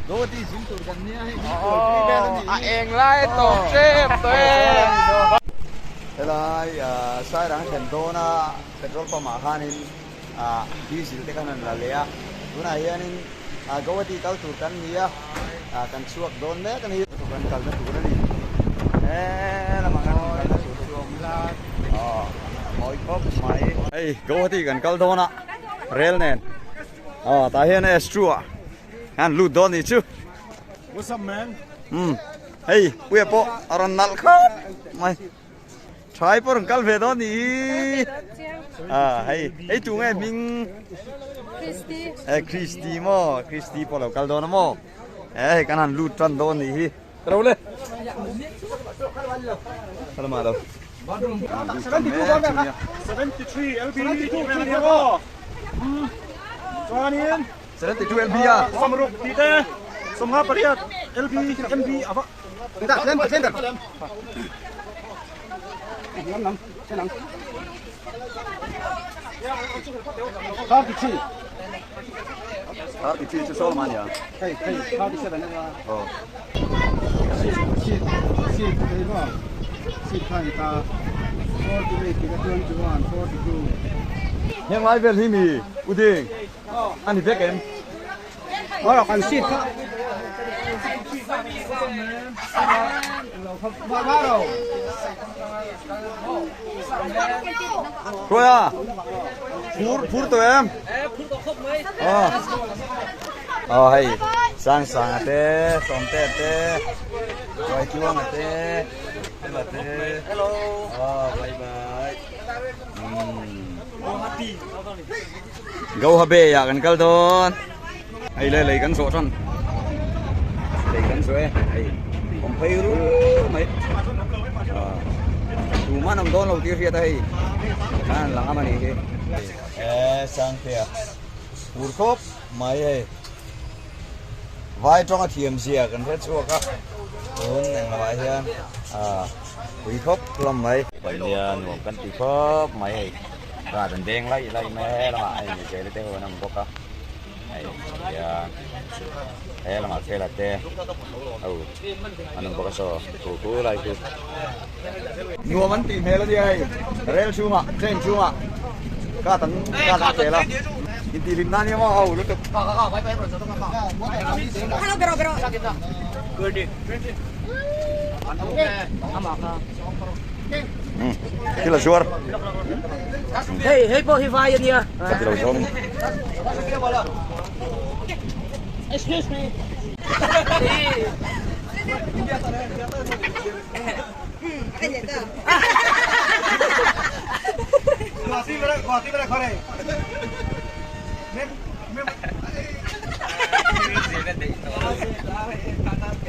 Guwahati zin tur kan nia hei hi buaipui vel a nih hi. A eng lai tawp hrep tawh e. Helai Sairang thlen dawna petrol pump ah khanin diesel te khan an la leh a, tunah hianin Guwahati kal tur kan ni a, kan chhuak dawn mek a ni. Kan kalna tur a ni. He lamah khan kan kalna tur chu a awm a, mawi khawp mai. Hei Guwahati kan kal dawn a, rel nen. Aw tah hian S2 ah an lut dawn nih chu. What's up man? Um hei puia pawh a rawn nalh khawp mai. Thai pawh rawn kal ve dawn nih hi. Ah hei hei tu nge hming? Christy. Eh Christy maw Christy pawh lo kal dawn a maw? Eh hei kan han lut tan dawn nih hi. Ka lo le. Ka lamah lo. 73 LB 72 Chuanin 72 LB a. Samruk tih te sawmnga pariat LB MB ava. Thirty three chu sawl mah nia. Aw. Heng lai vel hi mi u ding a ni vek em? Thôi à, phur phur tawh em? Aw aw hei sang sang a te sawmte a te ruai tluang a te hela te aw bye bye umm Goha Bay ah kan kal dawn hei le lei kan zawh tan lei kan zawh e hei awm phei rur mai ah tuman awm dawn lo tih a hriat a hei khan an lang a ni hi e sangtea fur khawp mai hei vai tawng a thiam zia kan hre chhuak a tun englamah hian ah pui khawp hlawm mai nia nuam kan ti khawp mai hei. Rat an deng laih laih mai a helamah hei mi zela te ho an awm bawk a hei hian helamah fela te ho an awm bawk a saw khu khu lai khu nuam an tih hmel a nia hei rel chhungah train chhungah kat an kat an khel a intihhlim nan hi maw ho lutuk. Thil a zuar. Hei hei pawh hi vai a nia. Ka ti lo zawng. Excuse me.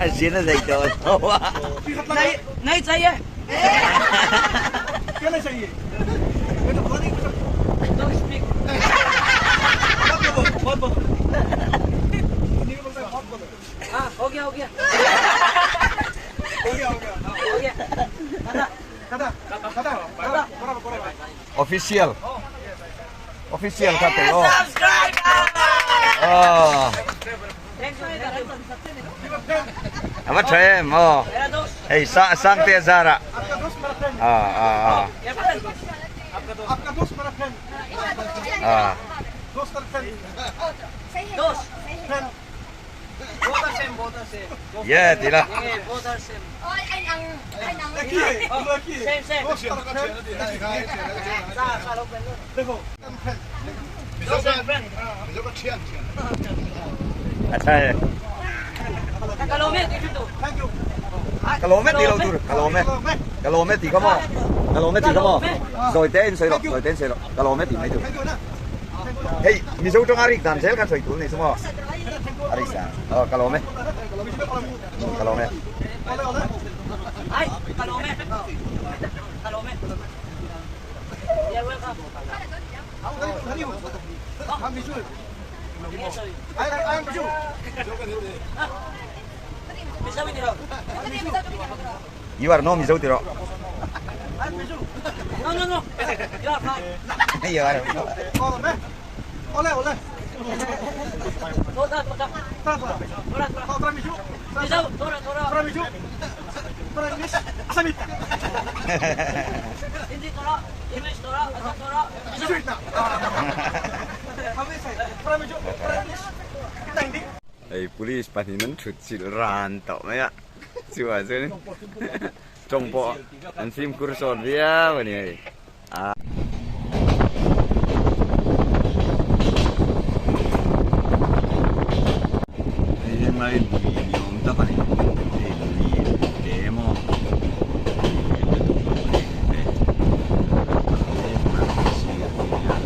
A zin a zei tawh lo a. Nai chai e. Don't speak. Ah, ho gaya ho gaya. Ho gaya. Official. Official kha tel aw. Aw. A va tha em aw. Hei sa Sangte a zar ah. Ah ah ah. Ah. Yeah ti la. A tha e. Ka lawm e ti lo tur. Ka lawm e. Ka lawm e ti kha maw. Ka lawm e ti kha maw. Zawi te in sawi rawh. Zawi te in sawi rawh. Ka lawm e ti mai tur. Hei Mizo tanga rik dan zel khan sawi tur ni chu maw. A rik dan. Aw ka lawm e. Ka lawm e. You are no Mizo tiro. No no no. You are. Ole ole. Hei police pahnih an thut chilh ran tawh mai a chuvah chuan tawng pawh an fimkhur sawt viau a ni hei. Hei helai lui ni awm tak a ni hei lui te emaw lui lian lutuk lo a ni hei sir te hian.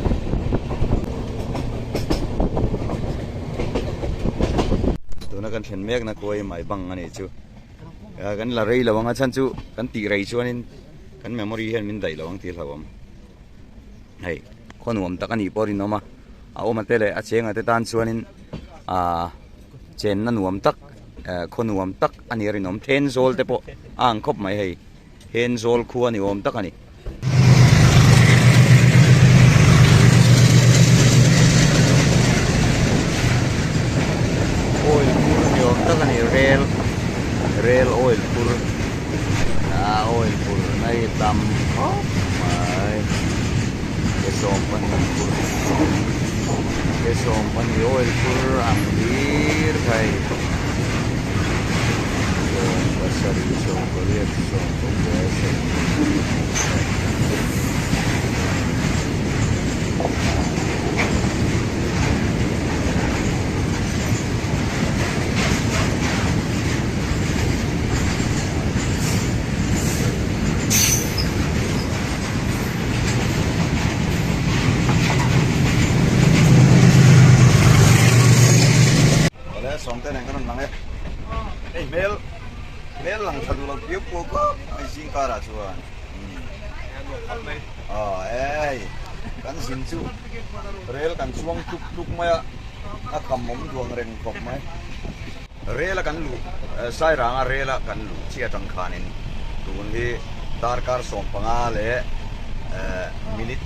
Tuna kan thlen mekna kuai mai bang a nih chu kan la rei lo ang a chhan chu kan tih rei chuanin. Kan memory hian min daih lo ang tih hlauhawm. Hei khaw nuam tak a nih pawh rinawm a, a awm a te leh a cheng a te tan chuanin aaa chenna nuam tak eh khaw nuam tak a nih a rinawm. Thenzawl te pawh a ang khawp mai hei, Thenzawl khua ni awm tak a ni. Oil phur ni awm tak a ni rel rel oil phur. A oil phur na hi tam khawp mai ke 12 phur ke 12 oil phur ang hlir kha hei 17 18 19 Awle sawmte nen kan rawn lang e. Hei hmel hmel lang tha duh lo piau puau khawp mai zing karah chuan. Aw ei kan zin chu rel kan chuang tluk tluk mai a a kham awm duang reng khawp mai. Rel a kan luh Sairanga rel a kan luh chiah atang khanin tun hi darkar 15 leh minute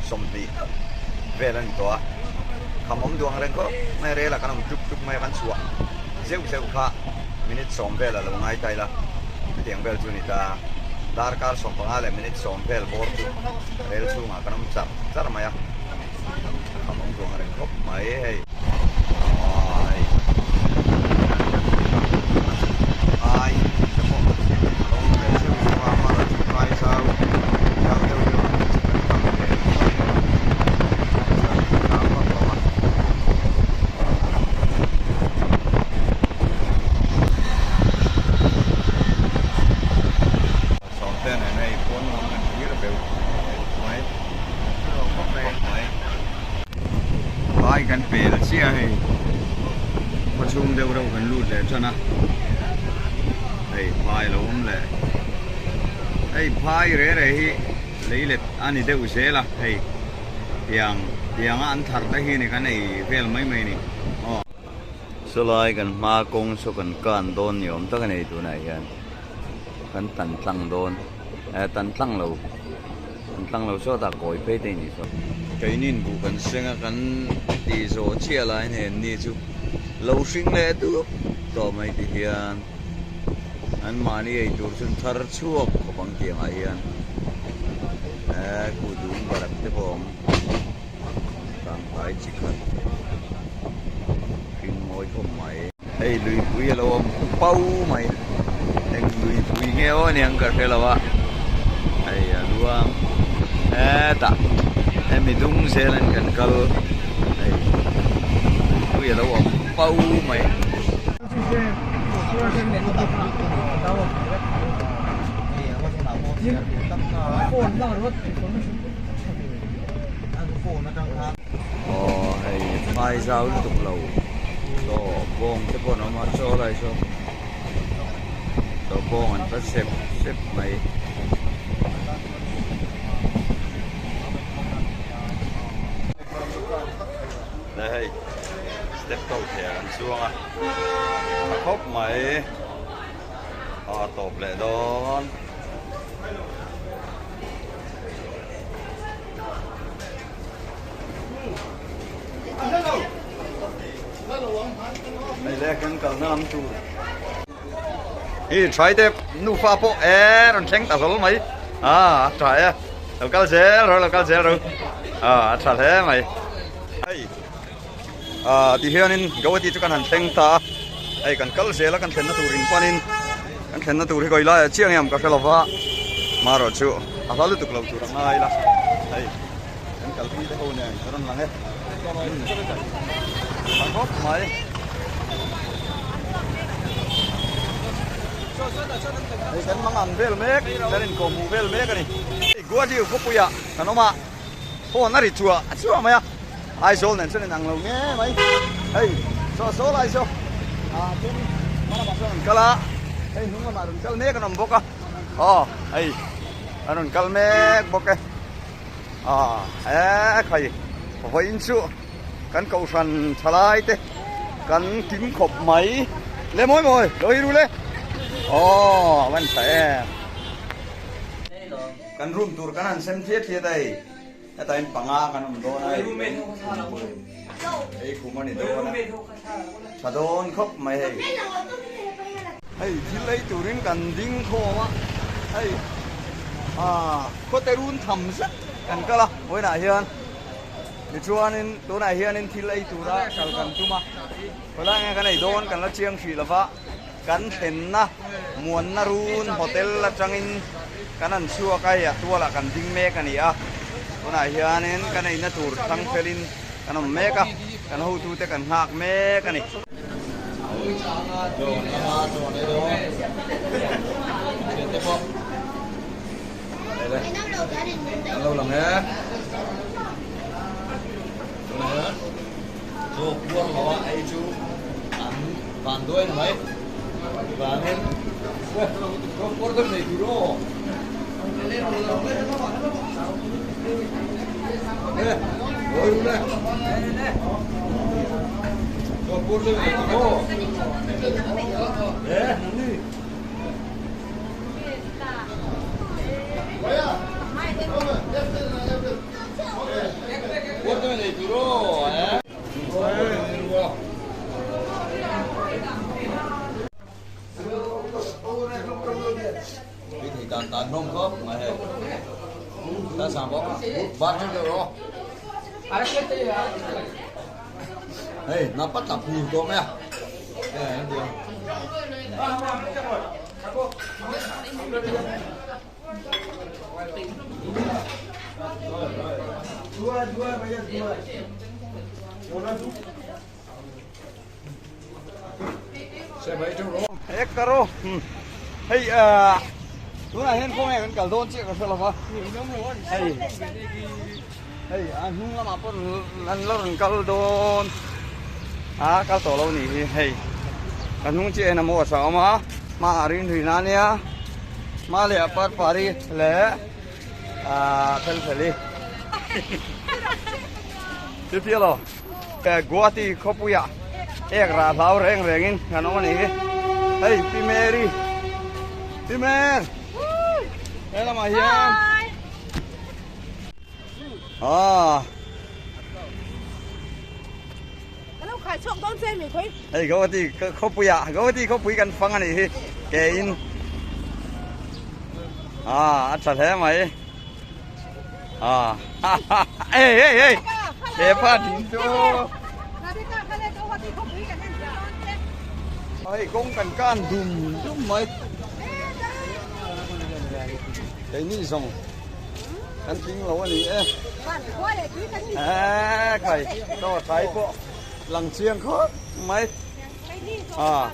20 vel a ni tawh a, kham awm duh ang reng khawp mai rel a kan awm tluk tluk mai a kan chhuah zeuh zeuh kha minute 10 vel a lo ngai ta ila hetiang vel chu a ni ta darkar 15 leh minute 10 vel bawr chu rel chhungah kan awm char char mai a. Kham awm duang reng khawp mai hei. Ai. Ai te pawh a lo awm ve zeuh zeuh a amaherawh chu phai zau zau deuh deuh ang chi kan tam ve vak lo a phai zau hi zau vak lo a. Sawmte nen hei pawn lam kan thlir beuh mai khawp mai. Vai kan pel chiah hei khaw chhung deuh reuh kan lut leh tan a hei phai lo awm leh hei phai re re hi lei let a ni deuh zel a hei tiang tianga an thar te hi ni kan ei vel mai mai ni aw. Sawlai kan hma kawng saw kan kan dawn ni awm tak a nei tunah hian. Kan tan tlang dawn eh tan tlang lo tan tlang lo sawtah kawi phei te ni saw. Keinin buh kan seng a kan tih zawh chiah lai hnen ni chu lo hring leh dup tawh mai ti hian an mahni ei tur chu an thar chhuak khawp ang tiangah hian eh kuh dum barak te pawh a awm tangkai chi khat hring mawi khawp mai. Hei luipui a lo awm pau mai eng luipui nge aw aniang ka hre lo a hei a luang hetah hemi dung zel in kan kal hei luipui a lo awm pau mai. Aw hei phai zau lutuk lo chaw bawng te pawh an awm a chaw lai saw chaw bawng an tla sep sep mai. Nai hei step ko thei an chuang a tha khawp mai a tawp leh dawn. Hei le kan kalna lam tur. Hi try te nufa pawh e rawn thleng ta hlawl mai. A a tha e. Lo kal zel ro lo kal zel ro. A a tha hle mai. Hei a ti hianin Guwahati chu kan han thleng ta a. Hei kan kal zel a kan thlenna tur in panin kan thlenna tur hi kawi laiah chiang em ka hre lova. Marawh chu a hla lutuk lo tur a ngai la. Hei. Kan kalpui te ho nen ka rawn lang e. Tha khawp mai. Hei kan mang ang vel mek, kan inkawhhmuh vel mek a ni. Hei Guwahati khawpuiah kan awm a, phone a ri chhuah a chhuah mai a, Aizawl nen chuan inang lo nge mai. Hei saw saw lai saw ah then hma lamah chuan an kal a, hei hnung lamah rawn kal mek an awm bawk a, aw hei an rawn kal mek bawk e. Ah e khai vawiin chu kan kohhran thalai te kan kim khawp mai le mawi mawi lo hi ru le aw a van tha em kan room tur kan han sem thliat thliat a hei heta in panga kan awm dawn a hei hei khum a ni dawn a tha dawn khawp mai hei hei thil ei turin kan ding khawm a hei ah. Khawte run tham zet kan kal a, vawiinah hian tichuanin tunah hianin thil ei tura kal kan tum a, khawilai nge kan ei dawn kan la chiang hrih lova, kan thlenna Muanna Run Hotel atangin kan han chhuak a, hei a tualah kan ding mek a ni a, tunah hianin kan eina tur thlang felin kan awm mek a, kan hotute kan nghak mek a ni. An lo lang e. Tunah hian chaw puar lo a ei chu an van duai na mai. Vangin chaw puar deuh nei tur aw. Ôi luôn đây. Chaw puar deuh nei tur aw. Ê, nắng đi. Hei, nó bắt là phù tôm nha. Ek karo hei tunah hian khawnge kan kal dawn chiah ka hre lova hei hei a hnung lamah pawh an la rawn kal dawn a kal tawh lo nih hi hei ka hnung chiah hian a maw a awm a hmaah rin rin a nia hma leh a parpari leh ah felfeli chutia lo Guwahati khawpuiah ek rah hlau reng rengin kan awm a nih hi hei Pi Mary Pi Mer he lamah hian Ah. Hei Guwahati khawpuiah Guwahati khawpui kan fang a nih hi ke in ah a tha hle mai ah ei ei ei he pa ding chu hei kawng kan kan dum dum mai keini zawng. Kan tling lo a ni e. Eee khai chaw thlai pawh lang chiang khawp mai. A.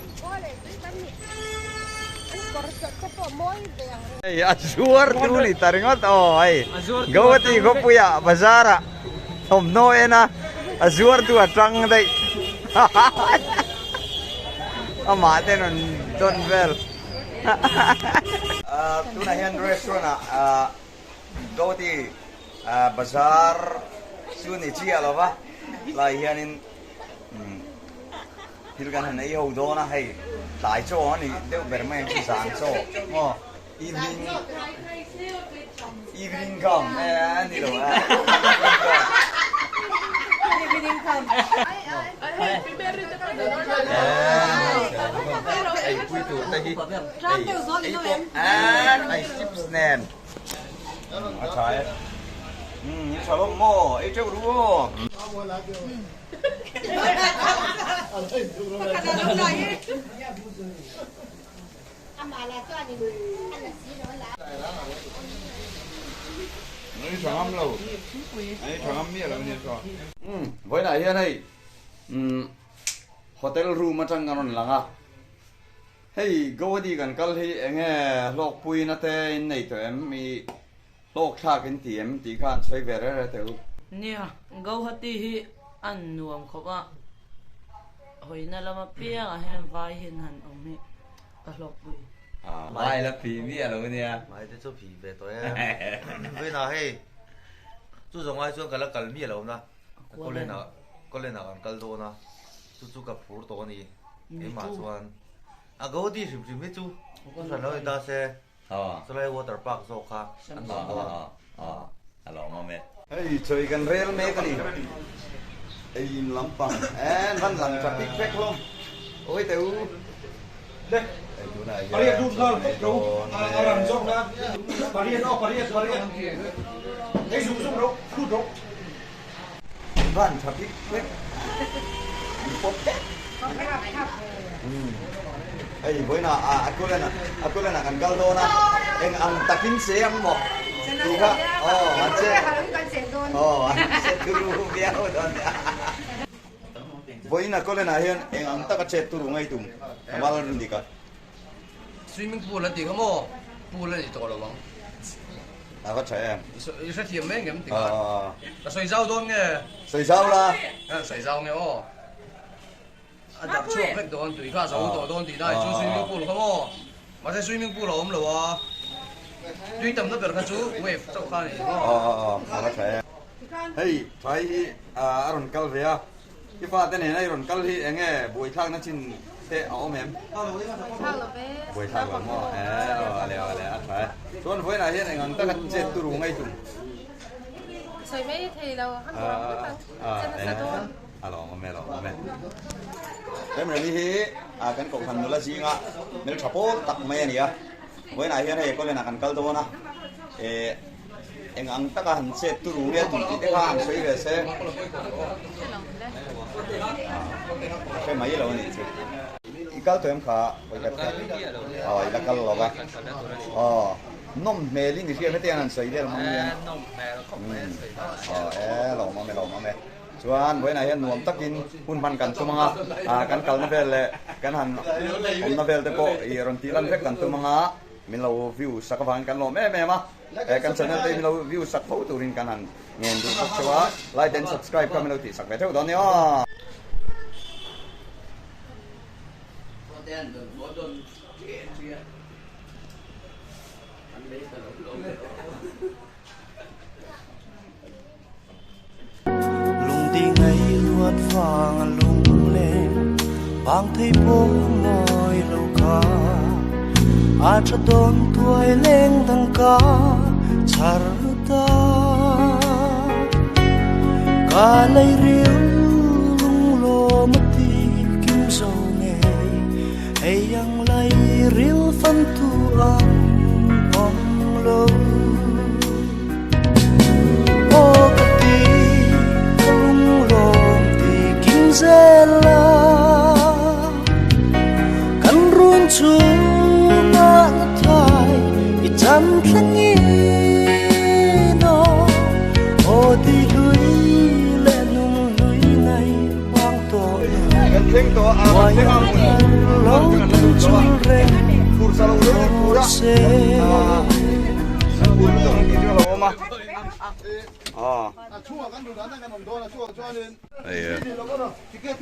Hei a zuar tu ni ta ringawt aw hei Guwahati khawpuiah bazar ah thawmhnaw en a a zuar tu a tang daih amah ten rawn dawn vel. Tunah hian restaurant ah Guwahati bazar chu ni chiah lo va tlai hianin thil kan han ei ho dawn a hei tlai chaw a ni deuh ber mai ang chu zan chaw maw evening evening come a ni lo a evening come. Ei pui tur te hi ei ei pawh ei chips nen a tha e umm i tha lawm maw ei teuh ru aw. Ei tha ngam lo ei tha ngam miah lo nia chuan. Umm vawiinah hian hei umm Hotel room atang kan rawn lang a, hei Guwahati kan kal hi enge hlawkpuina te in nei tawh em, i hlawk thlak in ti em tih kha an sawi ve reng reng teh u. Nia, Guwahati hi an nuam khawp a, hawina lama piangah hian vai hian han awm hi ka hlawkpui. Vai la phi miah lo nia. Vai te chu phi ve tawh e. Vawiinah hei chu zawng ai chuan ka la kal miah lo na. Kawlenah kawlenah kan kal dawn a, chu chu ka phur tawh a ni. Keimah chuan a Gaudi hrim hrim hi chu hran lo ni ta se, chulai water park zawk kha an nuam dawn. A lawm awm e. Hei chawi kan rel mek a ni. Ei in lampang en van lang tha pik vek hlawm. Awi teh u. Hei tunah hian chaw kan ei dawn mek. Van tha bik vek an pawp vek. Hei vawiinah a kulen a kulenah kan kal dawn a eng ang takin che ang maw tih kha aw an che aw an che turu viau dawn nia. Vawiinah kulenah hian eng ang taka chet turu ngei tum Kamal rin dik a. Swimming pool an tih kha maw pool a ni tawh lo ang. A va tha em? I hrethiam mai ngem tikah. Ka sawi zau dawn nge? Sawi zau la. Sawi zau nge aw. A darh chhuak vek dawn tui kha a zo tawh dawn tih lai chu swimming pool kha maw. Mahse swimming pool a awm lo a. Tui tamna ber kha chu wave chauh kha a ni maw. A va tha em? Hei Thai hi a rawn kal ve a. I fate nena i rawn kal hi eng nge buaithlakna chin te a awm em? Buaithlak lo ve. Buaithlak lo maw? Eh, aw ale aw ale a tha e. Chuan vawiinah hian eng ang taka chet turu ngei tum? Sawi mai thei lo, a nuam ngawt ang. Che nasa dawn. A lawm awm e, a lawm awm e. Remremi hi kan kohhran nula zinga hmeltha pawl tak mai a ni a. Vawiinah hian hei Kawlenah kan kal dawn a. Eh. Eng ang taka han chet turu nge tum tih te kha han sawi ve se. A hre mai lo a nih chu. I kal tawh em kha vawikhat kha? Aw i la kal lo va. Aw nawm hmel in i hria hetiang han sawi vel hmang hian. Aw e lawm awm e lawm awm e. Chuan vawiinah hian nuam takin hun hman kan tum ang a, kan kalna vel leh kan han awmna vel te pawh i rawn tih lan vek kan tum ang a. Min lo view sak avangin kan lawm em em a, he kan channel te hi min lo view sak fo turin kan han ngen duh bawk cheu a, like and subscribe kha min lo tih sak ve theuh dawn nia. Lung ti ngei luat vang a lung leng vang thei pawh ngawi lo kha a tha dawn tuai leng dang ka chhar ta ka lei riu lung lawm a ti kim zo ngei hei ang lai ril fan tu ang awm lo. Aw ka ti ka lunglawm ti kim zel a Kan run chungah na thai i chan thleng in aw Aw ti hlui leh nung hlui nei vang tawh lo Kan thleng tawh a, Uai kan thleng ang a, thar lo kan la tum lut lo a, chul reng phur sa lo deuh in phur a. rawh se.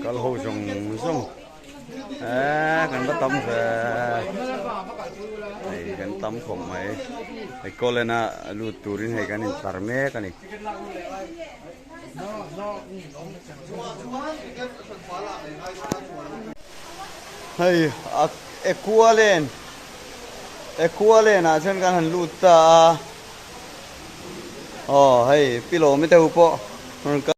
Kal ho zawng zawng eee kan va tam ve hei kan tam khawp mai hei kawlena lut turin hei kan intlar mek a ni. Hei a Equalen Equalen ah chuan kan han lut ta a aw hei pilawmi te ho pawh rawn kal.